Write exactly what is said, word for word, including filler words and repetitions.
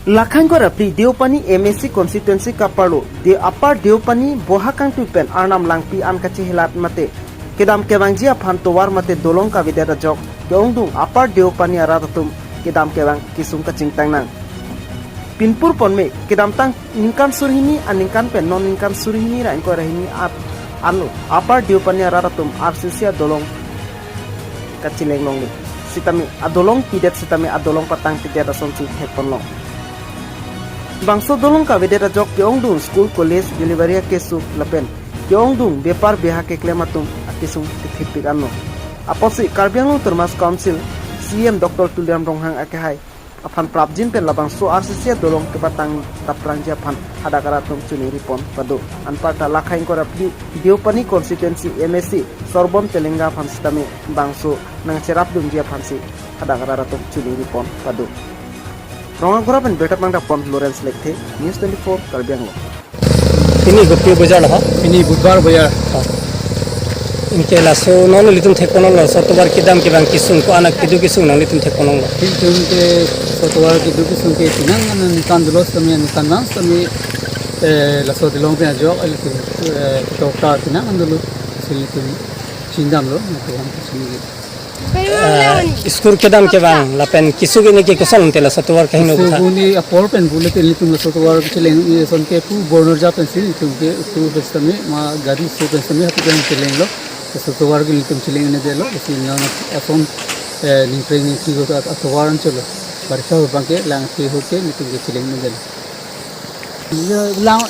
Lakhang kora pri Deopani M A C constituency kaparlo, de apar Deopani boha kangtui pen Arnam Langpi an kachehilat mate kedam kevangji aphan tovar mate dolong kavedet ajok ke-ongdung apar Deopani arat atum kedam kevang kesung kachingtang nang. Pinpur ponme kedamtang ningkan surhini aningkan pen non ningkan surhini ra ingkoi ra hini at anlo apar Deopani arat atum R C C adolong kacheleng longle. Sitame adolong pidet sitame adolong patang pidet asonsi thekponlong. Bangso dolong kavedet ajok ke-ongdung school, college, delivery akesung lapen ke-ongdung bepar beha keklem atum akesung tithipik anlo. Apotsi Karbi Anglong Autonomous Council C E M Doctor Tuliram Ronghang akehai aphan prapjin pen labangso R C C adolong kepatang daprangji aphan hadak arat atum choningri pon pado. Anparta lakhang kora pri Deopani constituency M A C Sorbon Telenga aphan sitame bangso nangcherapdunji aphansi hadak arat atum choningri pon pado. Rongagora pen birta pangdapon Lawrence Lekthe, News twenty-four Karbi Anglong. Pini kopi bojar lo ha? Pini Budhbar bojar. Ha. Anke laso non ilitum thekponlo, laso tovar kedam kevang kesung ko-an akedo kesung nanglitum thekponlo? Ilitum ke laso tovar kedo kesung ke chenang aningkan dolo sitame aningkan vang sitame, eh, laso dolong pen ajok ilitum, eh, ketok ta chenang an dolo, ilitum chingdamlo, nangkevang kesung ke. Eh, school kedam kevang lapen kesung ke neke koson te laso tovar kahingno Kesung kutha. Buni apor pen bule te ilitum laso tovar cheleng, eh, ason ke pu bornor ja pensi ilitum ke tu pen sitame ma gari su pen sitame hati pen chelenglo. Laso tovar ke ilitum chelengnedetlo. Lasi non ason, eh, ningkreng ningkri ko atovar an cholo. Barikha ahut abang ke lang ke ahut ke ilitum ke chelengnedetlo. Ya, lang